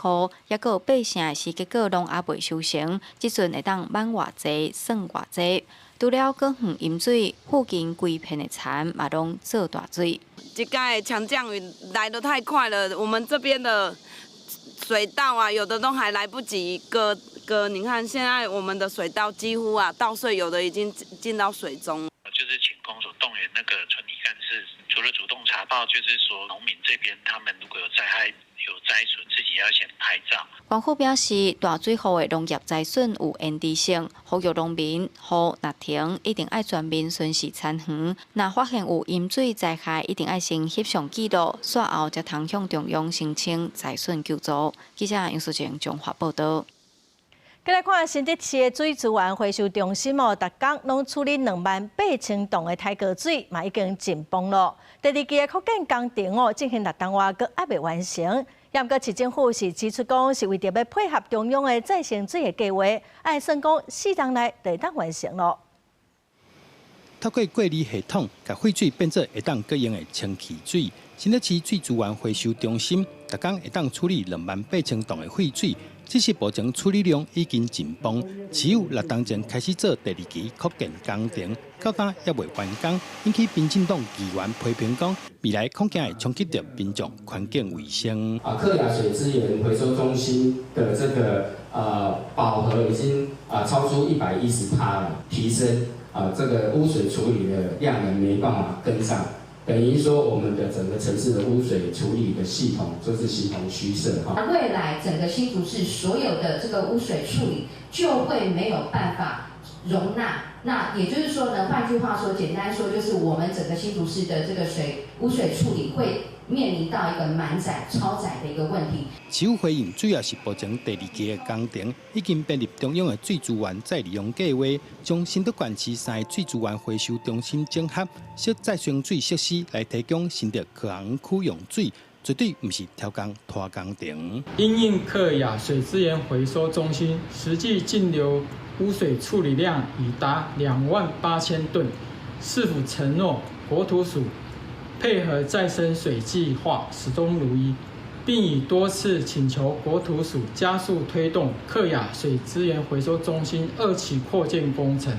抑閣有八成的時結果攏猶未收成，這陣會當賣偌濟算偌濟。除了果園淹水，附近規片的田嘛攏做大水。這屆強降雨來得太快了，我們這邊的水稻啊，有的都還來不及割割。你看現在我們的水稻幾乎啊，稻穗有的已經進到水中。就是請公所動員那個村里幹事，除了主動查報，就是說農民這邊他們如果有災害、有災損，自己要先拍照。官府表示，大水雨的農業災損有延遲性，呼籲農民雨若停，一定愛全面巡視田園。若發現有淹水災害，一定愛先翕相記錄，煞後才通向中央申請災損救助。記者楊淑靜彰化報導。閣來看新竹市的水資源回收中心哦，逐工攏處理28,000桶的台過水，嘛已經緊繃咯。第二期的擴建工程哦，進行6冬外，閣猶未完成。毋過市政府是指出講，是為著欲配合中央的再生水的計劃，按算講4冬內就會當完成囉。透過過濾系統，共廢水變做會當閣用的清氣水。新竹市水資源回收中心，逐工會當處理28,000噸的廢水，只是目前處理量已經緊繃。市府6冬前開始做第二期擴建工程，到今猶未完工，引起民進黨議員批評講，未來恐驚會衝擊著民眾環境衛生。啊，客雅水資源回收中心的這個飽和已經超出110%了，提升這個污水處理的量能沒辦法跟上。等於說，我們的整個城市的污水處理的系統就是形同虛設哈。未來整個新竹市所有的這個污水處理就會沒有辦法容納。那也就是說呢，換句話說，簡單說就是我們整個新竹市的這個水污水處理會面臨到一個滿載、超載的一個問題。市府回應主要是目前第二期的工程已經編入中央的水資源再利用計劃，將新竹縣市三個水資源回收中心整合，設再生水設施來提供新竹科學園區用水，絕對毋是超工拖工程。因應客雅水資源回收中心實際淨流污水處理量已達28,000噸，市府承諾國土署配合再生水計劃始終如一，並已多次請求國土署加速推動客雅水資源回收中心二期擴建工程，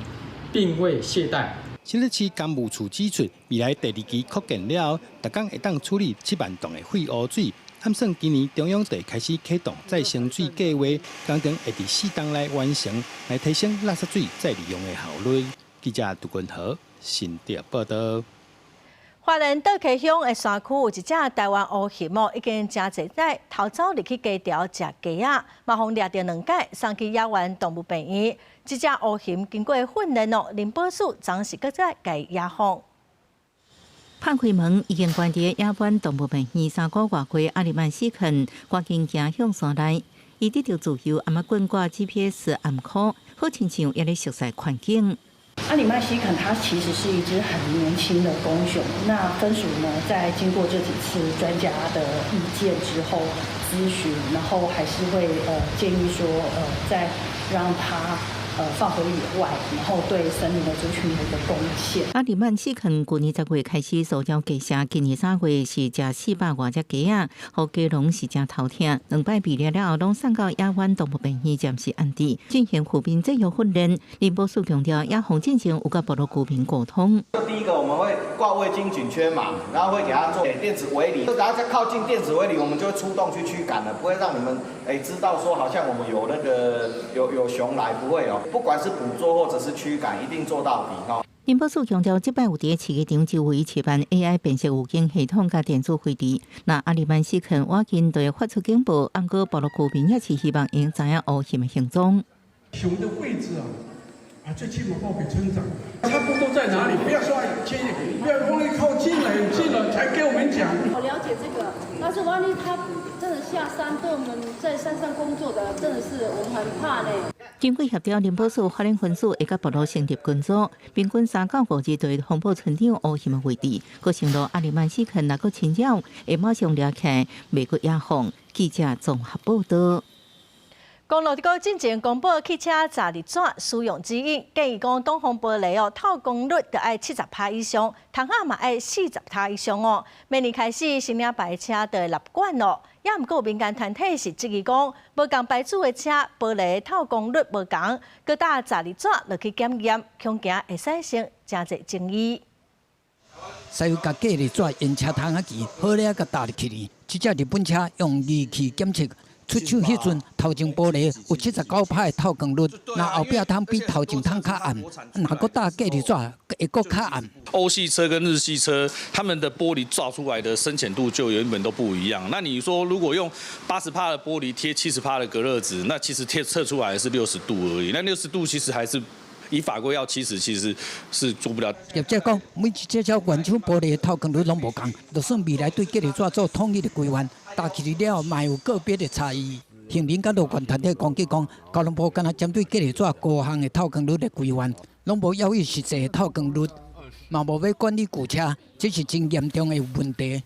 並未懈怠。新竹市工務處指出，未來第二期擴建了後，逐工會當處理7萬噸的廢污水。按算今年中央就開始啟動再生水計劃，工程會佇4冬內完成，來提升垃圾水再利用的效率。記者杜君和新竹報道。花蓮倒溪鄉的山區有一隻台灣烏熊哦，已經誠濟擺偷走入去雞巢食雞仔，嘛予掠著兩擺，送去野原動物病院。這隻烏熊經過訓練哦，林保署昨是閣再共野放。拍開門已經關佇野灣動物病院3個外歲阿里曼斯肯，趕緊行向山內，伊得著自由，頷頸掛 GPS 頷箍，好親像猶咧熟悉環境。阿里曼西肯它其實是一隻很年輕的公熊，那分署呢，在經過這幾次專家的意見之後諮詢，然後還是會建議說再讓它放回野外，然後對森林的族群有一個貢獻。阿里曼斯肯舊年10月開始騷擾雞舍，今年3月是食400外隻雞仔，予雞農是誠頭疼。兩擺被掠了後，攏送到野灣動物病院暫時安置，進行護邊制約訓練。林保署強調，野放進前有佮部落居民溝通。第一個，我們會掛味精頸圈嘛，然後會給他做電子圍籬，只要在靠近電子圍籬，我們就會出動去驅趕了，不會讓你們知道說好像我們有那個有熊來，不會哦。不管是捕捉或者是驅趕，一定做到底哈。林保署強調，這擺有佇飼雞場周圍設辦 AI 辨識預警系統佮電子圍籬。若阿里曼斯肯倚近就會發出警報，毋過部落居民也是希望會知影烏熊的行蹤。熊的位置啊，最起碼報給村長，差不多在哪裡？不要說近，不要萬一靠近了，很近了才給我們講。我了解這個，但是萬一他真的下山，對我們在山上工作的，真的是我們很怕呢。經過協調，林保署花蓮分署會佮部落成立群組，平均3到5日就會通報村長烏熊的位置。閣承諾阿里曼斯肯若閣侵擾，會馬上掠起來，袂閣野放。記者綜合報道。公路局進前公布汽車閘日紙使用指引，建議講擋風玻璃哦透光率著愛70%以上，窗仔嘛愛40%以上哦。明年開始，新領牌車就會納管囉。也毋過民間團體是質疑講，無仝牌子的車玻璃透光率無仝，閣搭閘日紙落去檢驗，恐驚會產生誠濟爭議。使共隔熱紙沿車窗仔墘，好了共搭入去呢。這隻日本車用儀器檢測。出廠彼陣，頭前玻璃有79%的透光率，若後壁窗比頭前窗較暗，若閣搭隔熱紙會閣較暗。歐系車跟日系車，他們的玻璃照出來的深淺度就原本都不一樣。那你說如果用80%的玻璃貼70%的隔熱紙，那其實貼測出來是60度而已。那60度其實還是以法規要70，其實是做不了。業者講，每一隻車原廠玻璃的透光率攏無仝，就算未來對隔熱紙做統一的規範，搭起了後，嘛有個別的差異。行人佮路權團體攻擊講，交通部敢若針對隔熱紙高項的透光率的規範，攏無要伊實際的透光率，嘛無欲管理舊車，這是真嚴重的問題。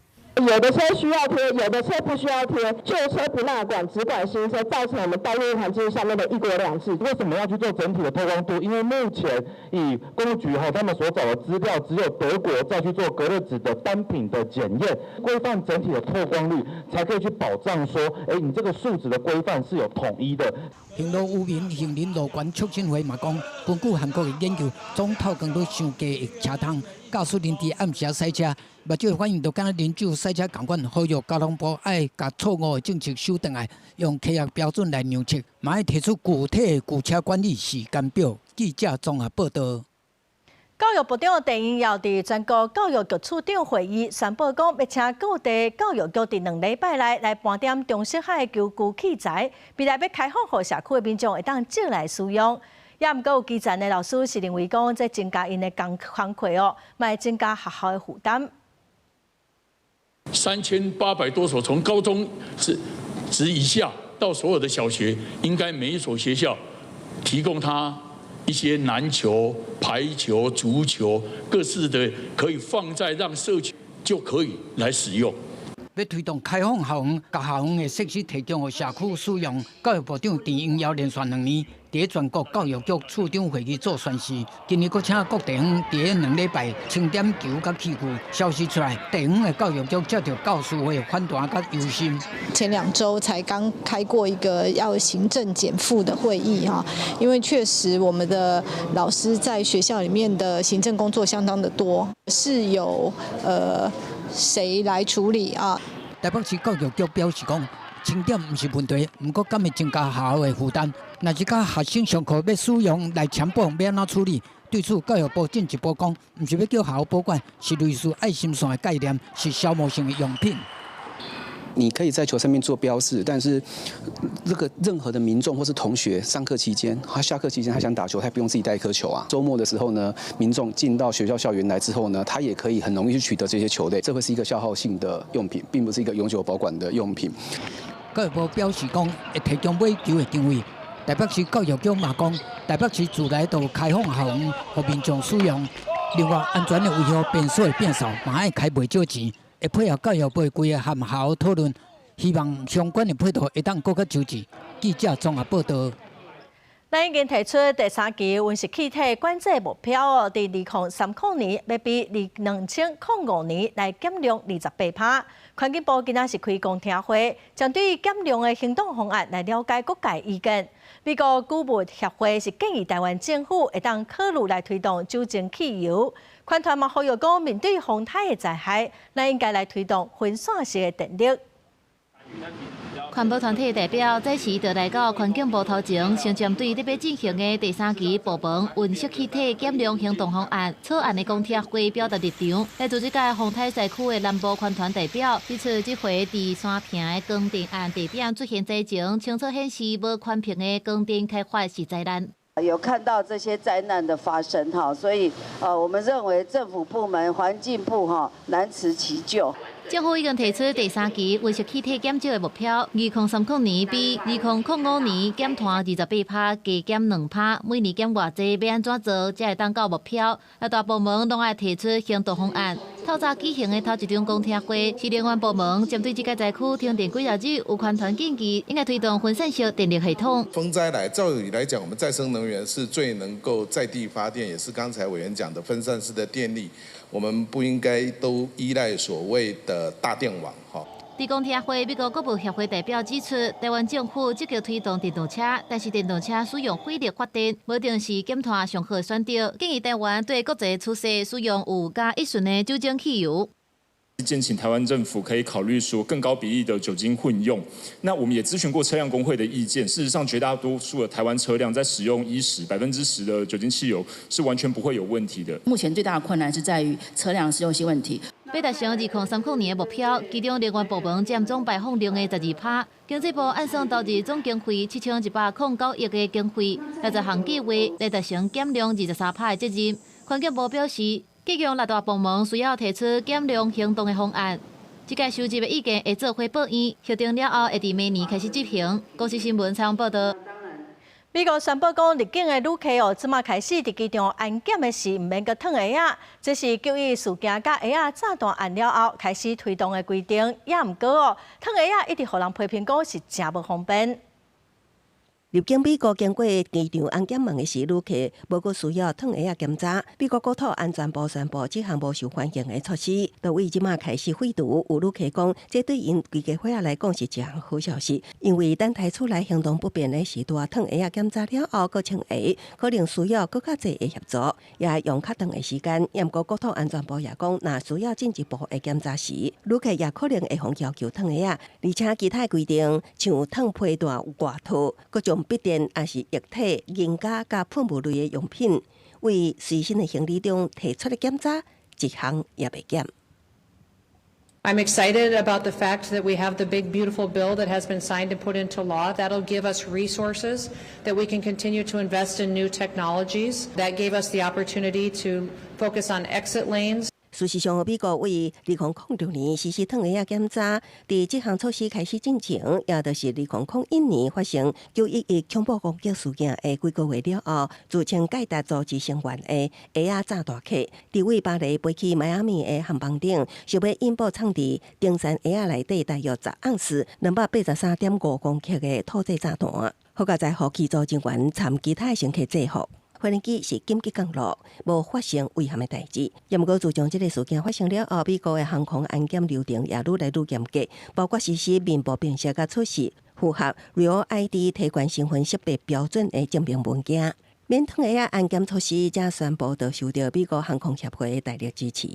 有的車需要貼，有的車不需要貼，舊車不納管，只管新車，造成我們道路環境上面的一國兩制。為什麼要去做整體的透光度？因為目前以公務局哈他們所找的資料，只有德國在去做隔熱紙的單品的檢驗，規範整體的透光率，才可以去保障說，欸，你這個數值的規範是有統一的。行路有民行人路權促進會嘛講，根據韓國的研究，總透光率傷低的車窗，駕駛人佇暗時駛車，目睭反應就敢若啉酒駛車仝款，呼籲交通部愛共錯誤的政策修轉來，用科學標準來量測，嘛愛提出具體的舊車管理時間表。記者綜合報道。教育部長鄧英耀佇全國教育局處長會議宣布講，欲請各地教育局佇兩禮拜內來盤點中小學的球具器材，未來欲開放予社區的民眾會當借來使用。也毋過有基層的老師是認為講，這增加𪜶的工工課哦，嘛會增加學校的負擔。 3800多所，從高中是職以下到所有的小學，應該每一所學校提供他一些籃球、排球、足球各式的，可以放在讓社區就可以來使用。欲推動開放校園，共校園的設施提供予社區使用。教育部長鄧英耀連續2年佇全國教育局處長會議做宣示，今年閣請各地方佇2禮拜清點球佮器具。消息出來，地方的教育局接著教師會反彈佮憂心。前2週才剛開過一個要行政減負的會議哈，因為確實我們的老師在學校裡面的行政工作相當的多，是有誰來處理啊？台北市教育局表示講，清點毋是問題，毋過敢會增加學校的負擔？若是佮學生上課欲使用來簽報，欲按怎處理？對此，教育部進一步講，毋是欲叫學校保管，是類似愛心線的概念，是消磨性的用品。你可以在球上面做標示，但是這個任何的民眾或是同學上課期間，他下課期間他想打球，他不用自己帶一顆球啊。週末的時候呢，民眾進到學校校園來之後呢，他也可以很容易去取得這些球類，這會是一個消耗性的用品，並不是一個永久保管的用品。教育部表示講，會提供買球的單位。台北市教育局嘛講，台北市自來就開放校園，予民眾使用。另外，安全的維護變數會變數，嘛愛開袂少錢。會配合教育部規個和學校討論，希望相關的配套會當閣較周至。記者綜合報道。咱已經提出第三期溫室氣體管制目標哦，佇2030年欲比2005年來減量28%。環境部今仔是開公聽會，針對減量的行動方案來了解各界意見。美國穀物協會是建議台灣政府會當考慮來推動酒精汽油。環團嘛呼籲講，面對風颱的災害，咱應該來推動分散式的電力。環保團體代表早時就來到環境部頭前，先針對咧欲進行的第三期部門溫室氣體減量行動方案草案的公聽會表達立場。來自這屆風颱災區的南部環團代表指出，這回佇山坪的光電案地點出現災情，清楚顯示無寬頻的光電開發是災難。有看到這些災難的發生哈，所以我們認為政府部門環境部哈難辭其咎。政府已經提出第三期溫室氣體減少的目標，2030年比2005年減碳28%，加減2%，每年減偌濟，欲按怎做才會當到目標？六大部門攏愛提出行動方案。透早舉行的頭一場公聽會，是能源部門針對這個災區停電幾十日，有環團建議應該推動分散式電力系統。風災來，照理來講，我們再生能源是最能夠在地發電，也是剛才委員講的分散式的電力。我們不應該都依賴所謂的大電網，哈。佇公聽會，美國穀物協會代表指出，台灣政府積極推動電動車，但是電動車使用火力發電，無一定是減碳上好的選擇。建議台灣對國際趨勢使用有加乙醇的酒精汽油。建請台灣政府可以考慮說更高比例的酒精混用。那我們也諮詢過車輛工會的意見，事實上絕大多數的台灣車輛在使用E10 10%的酒精汽油是完全不會有問題的。目前最大的困難是在於車輛實用性問題。欲達成2030年的目標，其中能源部門佔總排放量的12%，經濟部按算投入總經費7109億的經費，六十項計劃來達成減量23%的責任。環境部表示，提供六大部門需要提出減量行動的方案，這屆收集的意見會做伙報院，核定了後會佇明年開始執行。公視新聞採訪報導。美美國宣布講，入境的旅客哦，這馬開始佇機場安檢的時，毋免閣褪鞋仔。這是911事件佮鞋仔炸彈案了後開始推動的規定。也毋過哦，褪鞋仔一直予人批評講是誠無方便。入境美國經過機場安檢門的時，旅客無閣需要褪鞋仔檢查。美國國土安全部宣布這項無受歡迎的措施，就為這馬開始廢除。有旅客講，這對𪜶規家伙仔來講是一項好消息，因為等待厝內行動不便的時，拄仔褪鞋仔檢查了後，閣穿鞋，可能需要閣較濟的協助，也用較長的時間。毋過國土安全部也講，若需要進一步的檢查時，旅客也可能會予要求褪鞋仔，而且其他規定，像褪皮帶外套，閣將筆電抑是液體、銀夾佮噴霧類的用品，為隨身的行李中提出來檢查，一項也袂減。 I'm excited about the fact that we have the big, beautiful bill that has been signed and put into law. That'll give us resources that we can continue to invest in new technologies. That gave us the opportunity to focus on exit lanes. 事實上，美國為2006年實施褪鞋仔檢查，佇這項措施開始進前，也就是2001年發生911恐怖攻擊事件的幾個月了後，自稱蓋達組織成員的鞋仔炸彈客，佇位巴黎飛去邁阿密的航班頂，想欲引爆藏佇登山鞋仔內底大約10盎司、283.5公克的土製炸彈，好佳哉予機組人員摻其他乘客制服。飛行機是緊急降落，無發生危險的代誌。毋過自從這个事件發生了後，美國的航空安檢流程也愈來愈嚴格，包括實施面部辨識佮出示符合 Real ID 提懸身份識別標準的證明文件。免褪鞋仔安檢措施，才宣布就受到美國航空協會的大力支持。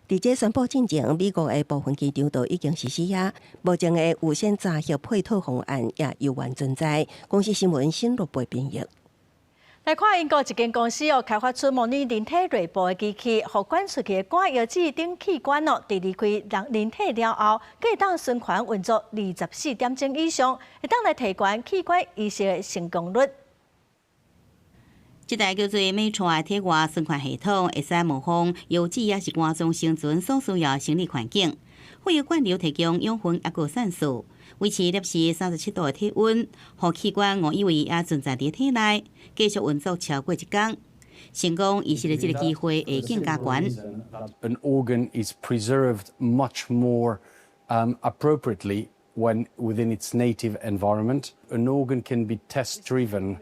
佇這宣布進前，美國的部分機場都已經實施啊。目前的預先查核配套方案也猶原存在。公視新聞新羅貝編譯。來看英國一間公司哦，開發出模擬人體內部的機器，予捐出去的肝、腰子等器官哦，佇離開人人體了後，閣會當循環運作24點鐘以上，會當來提懸器官移植的成功率。這台叫做 Metra 體外循環系統，會使模仿腰子抑是肝臟生存所需要生理環境，血液灌流提供養分抑閣酸素，維持攝氏37度的體溫，予器官誤以為猶存在佇體內，繼續運作超過一工。成功移植的這个機會會更加懸。 An organ is preserved much more appropriately when within its native environment. An organ can be test driven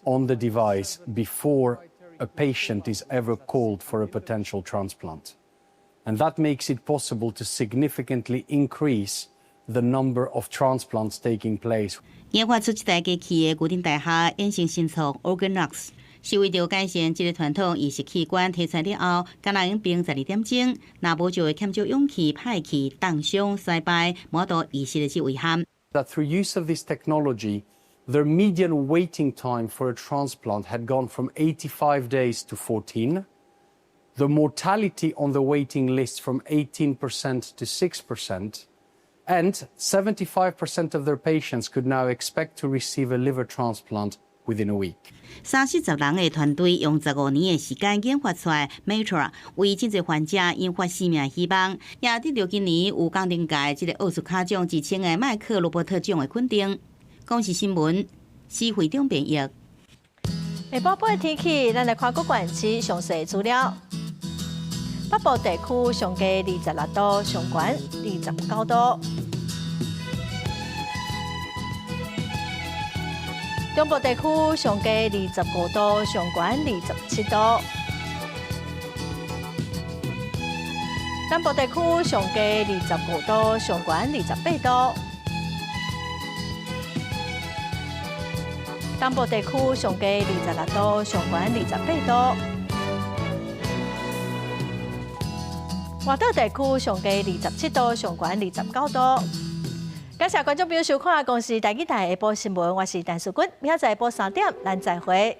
on the device before a patient is ever called for a potential transplant. And that makes it possible to significantly increase the number of transplants taking place. 研發出這台機器的牛津大學衍生新創 OrganOx，是為著改善這个傳統移植器官提出了後，敢若用冰12點鐘，若無就會欠少氧氣、歹去、凍傷、衰敗，無法度移植的這遺憾。 That through use of this technology, the median waiting time for a transplant had gone from 85 days to 14. The mortality on the waiting list from 18% to 6%. And 75% of their patients could now expect to receive a liver transplant within a week. 三四十人的團隊用15年的時間研發出來 Metra，為真濟患者引發生命希望，也得著今年有工程界這个奧斯卡獎之稱的麥克羅伯特獎的肯定。公視新聞，施會長編譯。下晡晡的天氣，咱來看各縣市詳細資料。北部地區上低26度，上懸29度。中部地區上低25度，上懸27度。南部地區上低25度，上懸28度。東部地區上低26度，上懸28度。外島地區上低27度，上懸29度。感謝觀眾朋友收看《公視台語台》下晡新聞，我是陳淑君，明仔載下晡3點，咱再會。